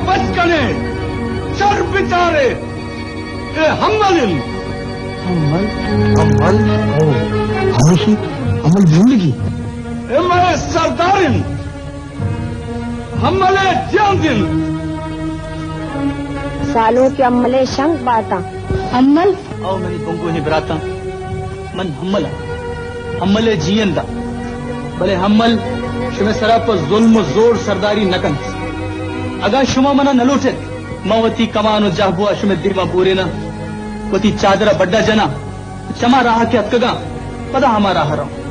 بس کنے، شر بچارے، اے ہمل انت۔ ہمل؟ ہمل؟ او، ہمیشی ہمل زندگی۔ اے مئے سردار انت۔ ہمل ءِ جند انت۔ سالونک ءِ ہمل ءِ شنگ باتاں۔ ہمل؟ او منی بنگوہیں براتاں، من ہمل آں۔ ہمل ءِ جیئند آں۔ بلے ہمل شمئے سرا پہ ظلم و زور سرداری نہ کنت۔ اگاں شما منا نہ لوٹ ایت، من وتی کمان و جہبو ءَ شمئے دیما بوریناں، وتی چادر ءَ بڈا جناں، چما راہ کہ اتکگاں، پدا ہما راہ ءَ رواں۔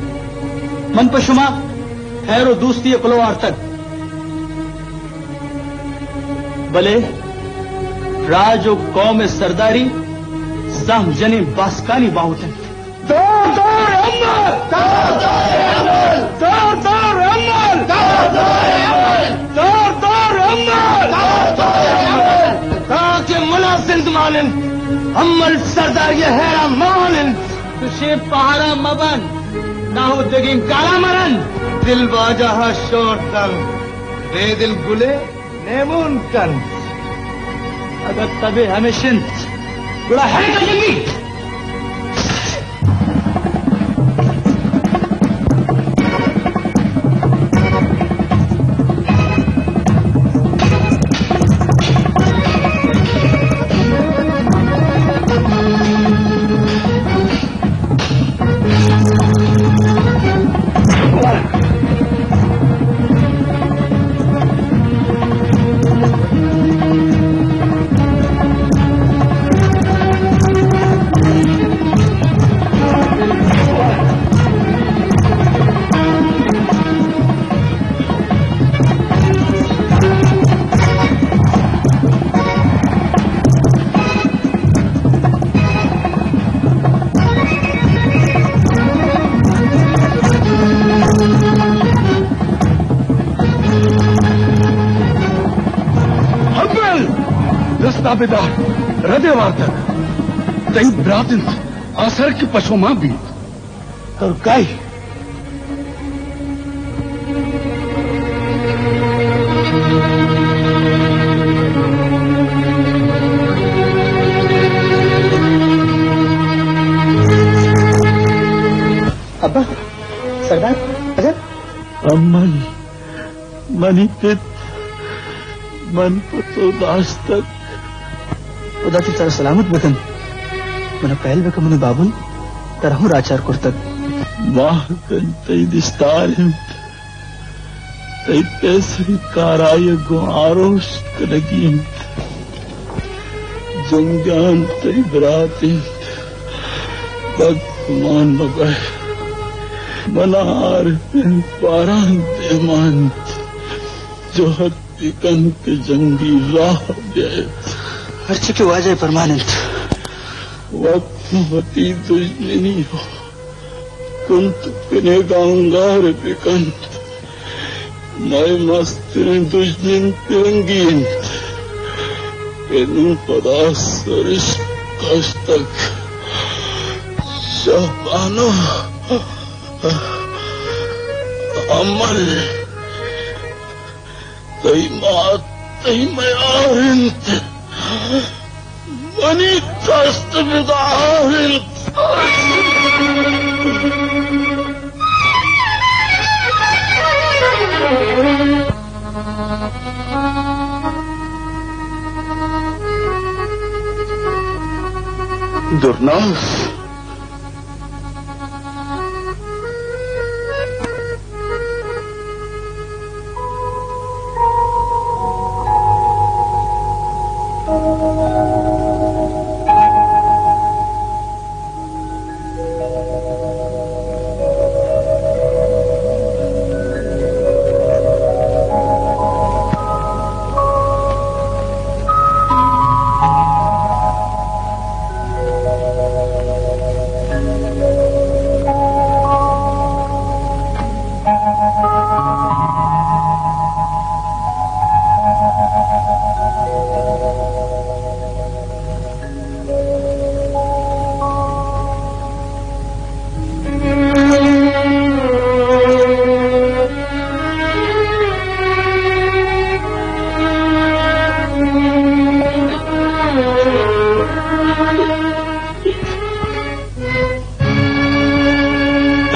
من پہ شما خیر و دوستی ءِ کلوہ آرتگ۔ بلے راج و قوم ءِ سرداری زہم جنیں باسکانی باہوٹ انت۔ دور دور ہمل! دور دور ہمل! دور دور ہمل! دور دور ہمل! دور دور ہمل! تاکہ منا زندمان انت، ہمل سرداری ءِ حیران مان انت۔ چشیں پہرا مبن، ناہودگیں گالا مرن۔ دل واجہ ءَ شور دنت، بے دل گلے نیمون کنت۔ اگاں تبے ہمیش انت، گڑا ہر کجمی۔ ہمل! دستا بدار، ردے وارتگ۔ تئی برات انت، آسر کہ پشومان بیت۔ تو کئی؟ ابا، سردار، اجب۔ امن، منی پت، من پہ تو داشتگ۔ خدا تئی سر سلامت بکنت۔ من پہل بکن منی بابل، ترا ہوں راچار کرتگ۔ ماہ کن تئی دشتار انت، تئی پیسری کارائی گوں آروش کنگی انت۔ جنگان تئی برات انت، بدگمان مبئے۔ منا عارفیں باران دیما انت۔ جہد بکن کہ جنگی راہ بیایت۔ ہرچی کہ واجہ ءِ پرمان انت۔ وت وتی دژمنی ءَ کنت کنیگا انگار بکنت۔ مئے مستریں دژمن پرنگی انت کہ نوں پدا سرش کشتگ۔ شہبانو، امل، تئی مات، تئی میار انت۔ منی دست بدار انت۔ درناس۔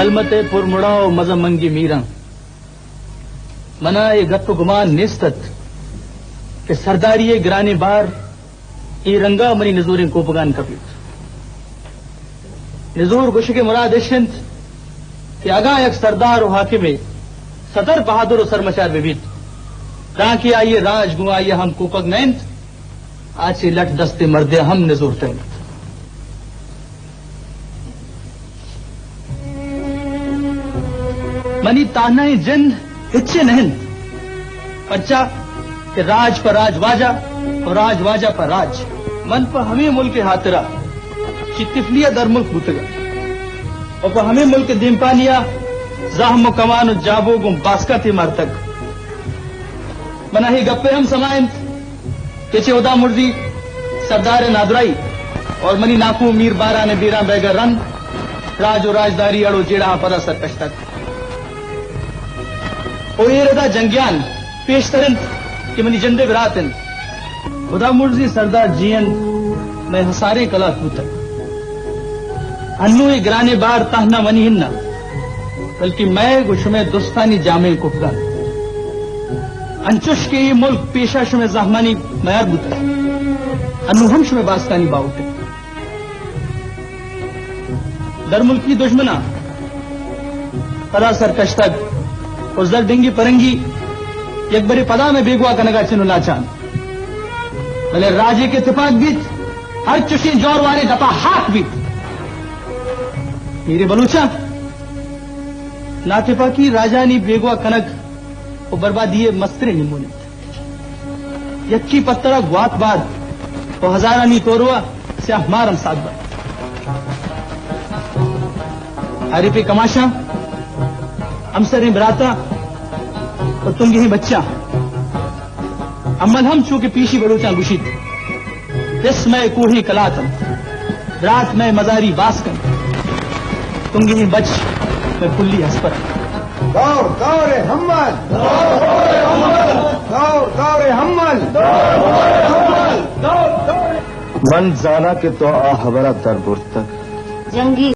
ملمت ءِ پرمڑا ءُ مزن منگی میراں، منا اے گپ ءُ گمان نیست ات کہ سرداری ءِ گرانیں بار اے رنگا منی نزوریں کوپگان کپیت۔ نزور گوشگ ءِ مراد اش انت کہ اگاں یک سردار ءُ حاکمے ستر بہادر ءُ سرمچار بہ بیت، دانکہ آئی ءِ راج گوں آئی ءَ ہم کوپگ نہ انت، آ چہ لٹ دستیں مردے ہم نزورتر انت۔ منی تہنائیں جند ہچے نہ انت، پرچا کہ راج پہ راج واجہ ءُ راج واجہ پہ راج۔ من پہ ہمے ملک ءِ ہاترا چہ تفلی ءَ درملک بوتگاں ءُ پہ ہمے ملک ءِ دیمپانی ءَ زہم ءُ کمان ءُ جابو گوں باسکاں تیمارتگ۔ منا اے گپ ءِ ہم سما انت کہ چہ ہدا مرزی سردار ءِ نادراہی اور منی ناکو میر باران ءِ بیران بئیگ ءَ رند راج ءُ راجداری اڑ ءُ جیڑہاں پدا سرکشتگ۔ ءُ اے ردا جنگیان پیشتر انت کہ منی جند ءِ برات انت۔ ہدا مرزی سردار جیئند مئے ہساریں کلات بوتگ۔ انوں اے گرانیں بار تہنا منی ہند نہ، بلکیں مئے گوں شمئے درستانی جامیں کپگ انت۔ انچش کہ اے ملک پیشا شمئے زہمانی میار بوتگ، انوں ہم شمئے باسکانی باہوٹ انت۔ درملکی دژمناں پدا سرکشتگ ءُ زر ڈنگی پرنگی یک برے پدا مئے بیگواہ کنگا چن ءُ لاچان۔ بلے راجے کہ تپاک بیت، ہر چشیں جورواریں دپا ہاک بیت۔ میرے بلوچاں، ناتپاکی راجانی بیگواہ کنگ ءُ بربادی ءِ مستریں نیمون انت۔ یکے پترا گوات باد ءُ ہزارانی توروا سیاہ مار ہم ساد باد۔ حریفیں کماشاں، ہمسریں براتاں ءُ تنگہیں بچاں، امل ہم چو کہ پیشی بلوچاں گوشیت، پس مئے کوہیں کلات انت، برات مئے مزاری باسک انت، تنگہیں بچ مئے پلی ہسپر انت۔ دور دور ہمل! دور دور ہمل! من زاناں کہ تو آ ہبرا در برتگ۔ جنگی